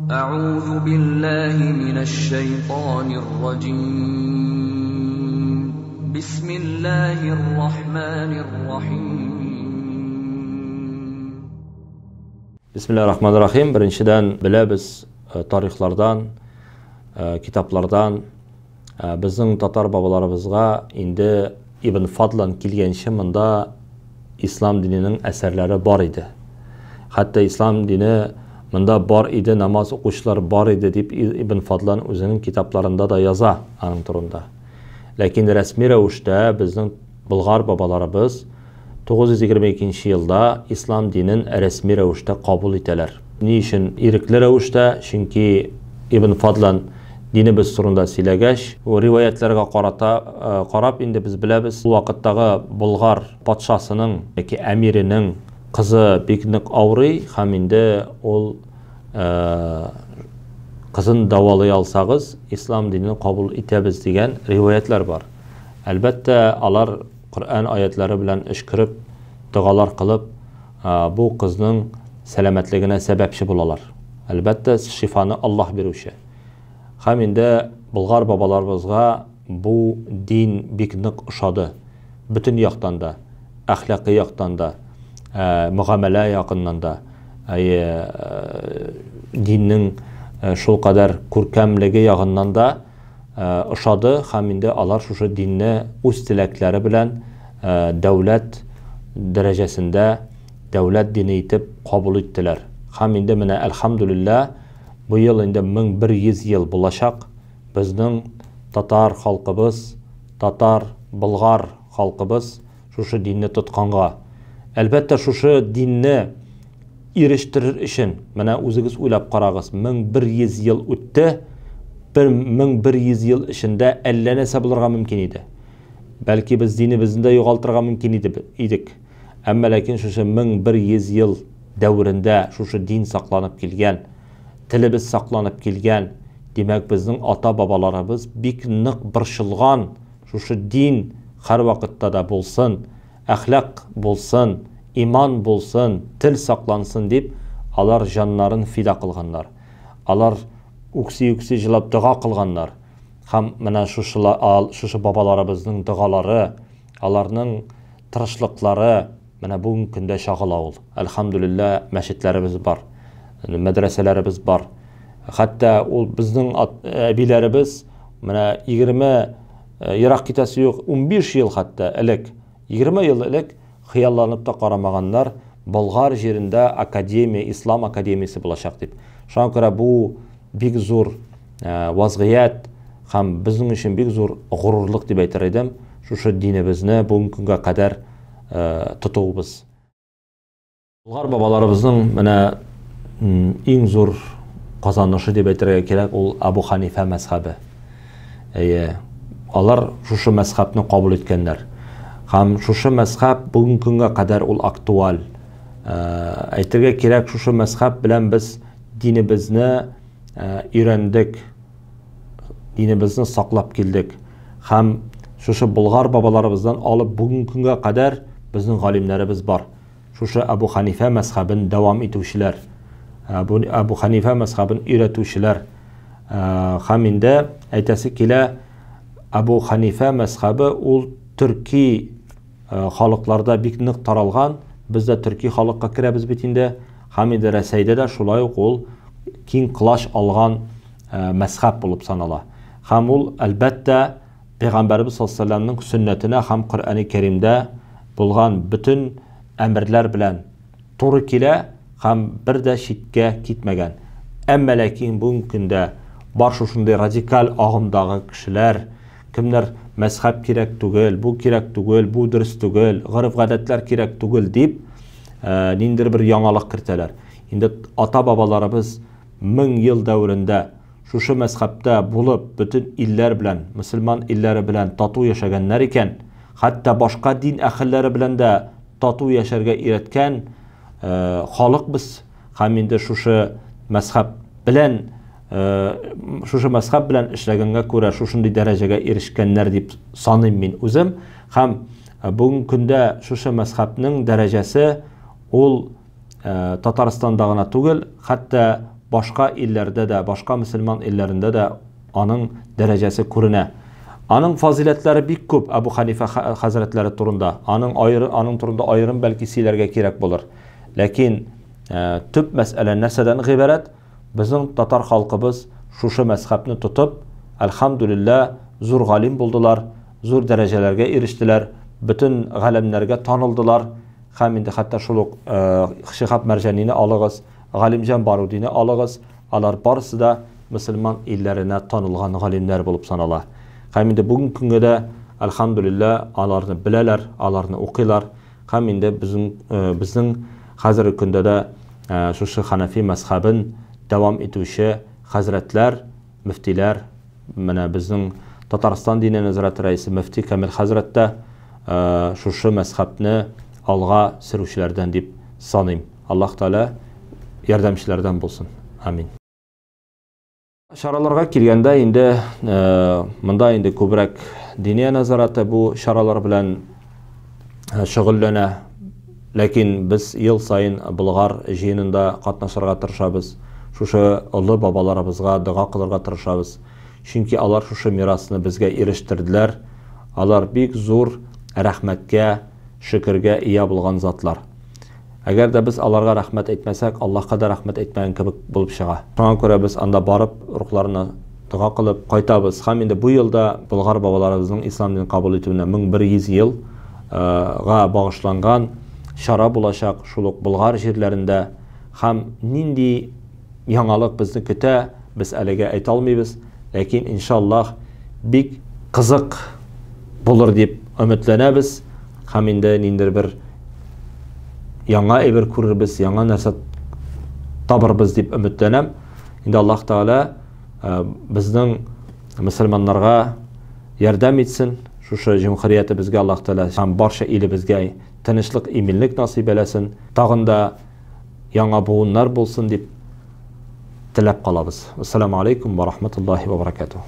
أعوذ بالله من الشيطان الرجيم. بسم الله الرحمن الرحيم. Бисмиллаһир рахманир рахим. Беренчедән, беләбез тарихлардан, китаплардан, безнең татар бабаларыбызга инде Ибн Фадлан килгәнче монда ислам диненең әсәрләре бар иде. Хәтта ислам дине монда бар иде, намаз укучылар бар иде дип Ибн Фадлан үзенең китапларында да яза аның турында. Ләкин рәсми рәвештә безнең болгар бабаларыбыз 922 елда ислам динен рәсми рәвештә кабул итәләр. Ни өчен ирекле рәвештә? Чөнки Ибн Фадлан динебез турында сөйләгәч, риваятларга карата карап инде без беләбез, ул вакыттагы болгар патшасының яки әмиренең кызы бик нык авырый һәм инде ул кызын дәвалый алсагыз, ислам динен кабул итәбез дигән риваятлар бар. Әлбәттә, алар Коръән аятлары белән өшкереп, догалар кылып, бу кызның сәламәтлегенә сәбәпче булалар. Әлбәттә, шифаны Аллаһ бирүче. Һәм инде болгар бабаларыбызга бу дин бик нык ошады. Бөтен яктан да, әхлакый яктан да, мөгамәлә ягыннан да, диннең шулкадәр күркәмлеге ягыннан да ошады һәм инде алар шушы динне үз теләкләре белән дәүләт дәрәҗәсендә дәүләт дине итеп кабул иттеләр. Һәм инде менә әлхәмдүлилләһ, бу ел инде 1100 ел булачак безнең татар халкыбыз, татар, болгар халкыбыз шушы динне тотканга. Әлбәттә, шушы динне ирештерер өчен, менә үзегез уйлап карагыз, 1100 ел үтте, 1100 ел эчендә әллә нәрсә булырга мөмкин иде. Бәлки без динебезне дә югалтырга мөмкин идек. Әмма ләкин шушы 1100 ел дәверендә шушы дин сакланып килгән, телебез сакланып килгән, димәк, безнең ата-бабаларыбыз бик нык борчылган, шушы дин һәрвакытта да булсын, әхлак булсын, иман булсын, тел саклансын дип, алар җаннарын фида кылганнар. Алар үкси-үкси җылап дога кылганнар. Һәм менә шушы бабаларыбызның догалары, аларның тырышлыклары менә бүгенге көндә чагыла ул. Әлхәмдүлилләһ, мәчетләребез бар, мәдрәсәләребез бар. Хәтта ул безнең әбиләребез менә 20 ерак китәсе юк, 15 ел хәтта элек, 20 ел элек хыялланып та карамаганнар, Болгар җирендә академия, ислам академиясе булачак дип. Шуңа күрә бу бик зур вазгыять һәм безнең өчен бик зур горурлык дип әйтер идем, шушы динебезне бүгенге көнгә кадәр тотуыбыз. Болгар бабаларыбызның менә иң зур казанышы дип әйтергә кирәк, ул Абу Ханифа мәзхәбе. Әйе, алар шушы мәзхәбне кабул иткәннәр. Һәм шушы мәзхәб бүгенге көнгә кадәр ул актуаль. Әйтергә кирәк, шушы мәзхәб белән без динебезне өйрәндек, динебезне саклап килдек. Һәм шушы болгар бабаларыбыздан алып бүгенге көнгә кадәр безнең галимнәребез бар. Шушы Абу Ханифа мәзхәбен дәвам итүчеләр, Абу Ханифа мәзхәбен өйрәтүчеләр. Һәм инде әйтәсе килә, Абу Ханифа мәзхәбе ул төрки халыкларда бик нык таралган. Без дә төрки халыкка керәбез бит инде. Һәм инде Рәсәйдә дә шулай ук ул киң колач алган мәзхәб булып санала. Һәм ул әлбәттә Пәйгамбәрбез саллаллаһу алейһи ва сәлләмнең сөннәтенә һәм Коръәни Кәримдә булган бөтен әмерләр белән туры килә һәм бер дә читкә китмәгән. Әмма ләкин бүгенге көндә бар шушындый радикаль агымдагы кешеләр, кемнәр мәзхәб кирәк түгел, бу кирәк түгел, бу дөрес түгел, гореф-гадәтләр кирәк түгел дип, ниндидер бер яңалык кертәләр. Инде ата-бабаларыбыз 1000 ел дәверендә шушы мәзхәбтә булып, бөтен илләр белән, мөселман илләре белән тату яшәгәннәр икән, хәтта башка дин әһелләре белән дә тату яшәргә өйрәткән халык без. Һәм инде шушы мәзхәб белән, шушы мәзхәб белән эшләгәнгә күрә шушындый дәрәҗәгә ирешкәннәр дип саныйм мин үзем. Һәм бүгенге көндә шушы мәзхәбнең дәрәҗәсе ул Татарстанда гына түгел, хәтта башка илләрдә дә, башка мөселман илләрендә дә аның дәрәҗәсе күренә. Аның фазыйләтләре бик күп Әбу Хәнифә хәзрәтләре турында. Аның аеры, аның турында аерым бәлки сөйләргә кирәк булыр. Ләкин төп мәсьәлә нәрсәдән гыйбарәт? Безнең татар халкыбыз шушы мәзхәбне тотып, әлхәмдүлилләһ, зур галим булдылар, зур дәрәҗәләргә ирештеләр, бөтен галәмнәргә танылдылар. Һәм инде хәтта шул ук Шиһаб Мәрҗанине алыгыз, Галимҗан Барудины алыгыз, алар барысы да мөселман илләренә танылган галимнәр булып санала. Һәм инде бүгенге көнгә дә, әлхәмдүлилләһ, аларны беләләр, аларны укыйлар. Һәм инде безнең безнең хәзерге көндә дә шушы Хәнәфи мәзхәбен дәвам итүче хәзрәтләр, мөфтиләр, менә безнең Татарстан Диния нәзарәте рәисе мөфти Камил хәзрәт тә шушы мәзхәбне алга сөрүчеләрдән дип саныйм. Аллаһ Тәгалә ярдәмчеләрдән булсын. Амин. Чараларга килгәндә инде монда инде күбрәк Диния нәзарәте бу чаралар белән шөгыльләнә. Ләкин без ел саен Болгар җыенында катнашырга тырышабыз. Шушы олы бабаларыбызга дога кылырга тырышабыз. Чөнки алар шушы мирасны безгә ирештерделәр. Алар бик зур рәхмәткә, шөкергә ия булган затлар. Әгәр дә без аларга рәхмәт әйтмәсәк, Аллаһка да рәхмәт әйтмәгән кебек булып чыга. Шуңа күрә без анда барып, рухларына дога кылып кайтабыз. Һәм инде бу елда болгар бабаларыбызның ислам динен кабул итүенә 1100 ел га багышланган чара булачак, шул ук Болгар җирләрендә. Һәм нинди яңалык безне көтә, без әлегә әйтә алмыйбыз. Ләкин, иншаллаһ, бик кызык булыр дип өметләнәбез. Һәм инде ниндидер бер яңа әйбер күрербез, яңа нәрсә табырбыз дип өметләнәм. Инде Аллаһ Тәгалә э, безнең мөселманнарга ярдәм итсен. Шушы җөмһүриятебезгә Аллаһ Тәгалә һәм барча илебезгә тынычлык, иминлек насыйп әйләсен. Тагын да яңа буыннар булсын дип теләп калабыз. Ассаламу алейкум ва рахматуллахи ва баракатух.